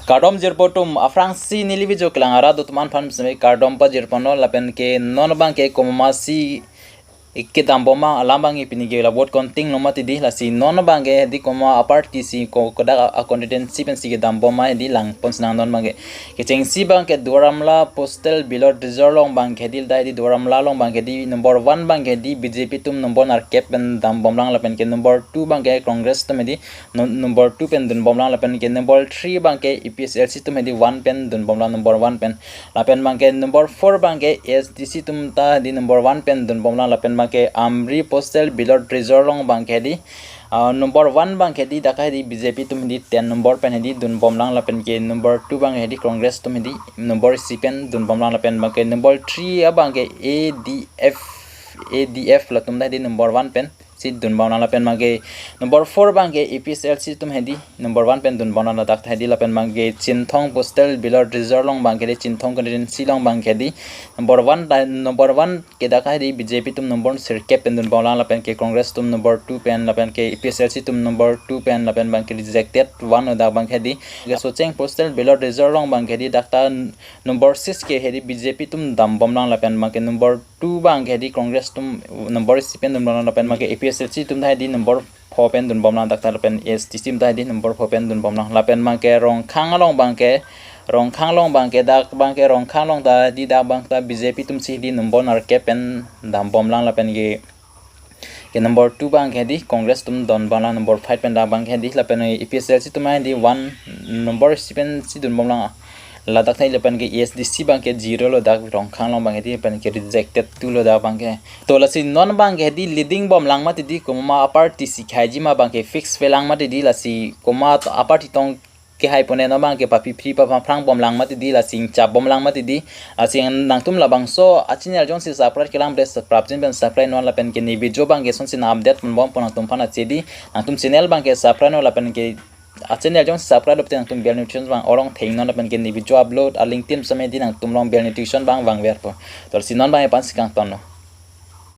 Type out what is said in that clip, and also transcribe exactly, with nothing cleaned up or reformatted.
Kardom jirpo atum, aphrangsi neli video kelang arat atum aphan seme kardom pajirponlo. Lapen ke non abang ke komatsi kedambom ma alam abang ke pini ke la vote counting lo mati di, lasi non abang ke hedi komat aparty si ko kodak a constituency pensi kedambom ma hedi langpon sinang. Non abang ke kechengsi abang ke Duar Amla postal ballot result along abang ke hedi, dai di Duar Amla along abang ke hedi number one abang ke hedi B J P atum number nerkep pen dambomlang, lapen ke number two abang ke Congress atum hedi nu- number two pen dunbomlang, lapen ke number three abang ke A P H L C atum hedi one pen dunbomlang, number one pen. Lapen abang ke number four abang ke A S D C atum ta hedi number one pen dunbomlang, lapen abang ke Amri postal ballot result along abang ke hedi, ah, number one abang ke hedi dak hedi B J P atum hedi ten number pen hedi dunbomlang, lapen ke number two abang hedi Congress atum hedi number isi pen dunbomlang, lapen abang ke number three abang ke A D F, A D F latum ta hedi number one pen si dunbomlang, lapen abang ke number four abang ke A P H L C atum hedi number one pen dunbomlang ladak ta hedi, lapen abang ke Chinthong postal ballot result along abang ke hedi, Chinthong constituency along abang ke hedi number one ta, number one ke dak hedi B J P atum number sirkep pen dunbomlang, lapen ke Congress atum number two pen, lapen ke A P H L C atum number two pen, lapen abang ke rejected one lo dak abang ke hedi. Ke Socheng postal ballot result along abang ke hedi dak ta number six ke hedi B J P atum dambomlang, lapen abang ke number two abang ke hedi Congress atum number isi pen dunbomlang, lapen abang ke A P H L C atum ta hedi number four pen dunbomlang dak ta, lapen A S D C atum ta hedi number four pen dunbomlang, lapen abang ke Rongkhang along abang ke, Rongkhang along abang ke dak abang ke Rongkhang along ta hedi dak abang ta B J P atum si hedi number nerkep pen dambomlang, lapen ke ke number two abang ke hedi Congress atum dunbomlang number five pen dak abang ke hedi, lapen A P H L C atum hedi one number isi pen si dunbomlang ladak ta, lapen ke A S D C abang ke zero lo dak Rongkhang along abang ke hedi, lapen ke rejected two lo dak abang ke. To lasi non abang ke hedi leading bomlang mati di, komat aparty si khaiji ma abang ke fix velang mati di, lasi komat aparty tong kehai pon non abang ke paphri paphri paphrang bomlang mati di, lasi chap bomlang mati di. Lasi nangtum labangso a channel jongsi subscribe kelang bre, subscribe jin pen subscribe non, lapen ke ne video abang ke sonsi na update ponbompo nangtum aphan ache di. Nangtum channel abang ke subscribe non, lapen ke a channel jongsi subscribe lo pute nangtum bell notification abang all along theng non, lapen ke ne video upload a link tim seme hedi nangtum along bell notification abang vangverpo. To lasi non abang ke la-an si kangtonlo.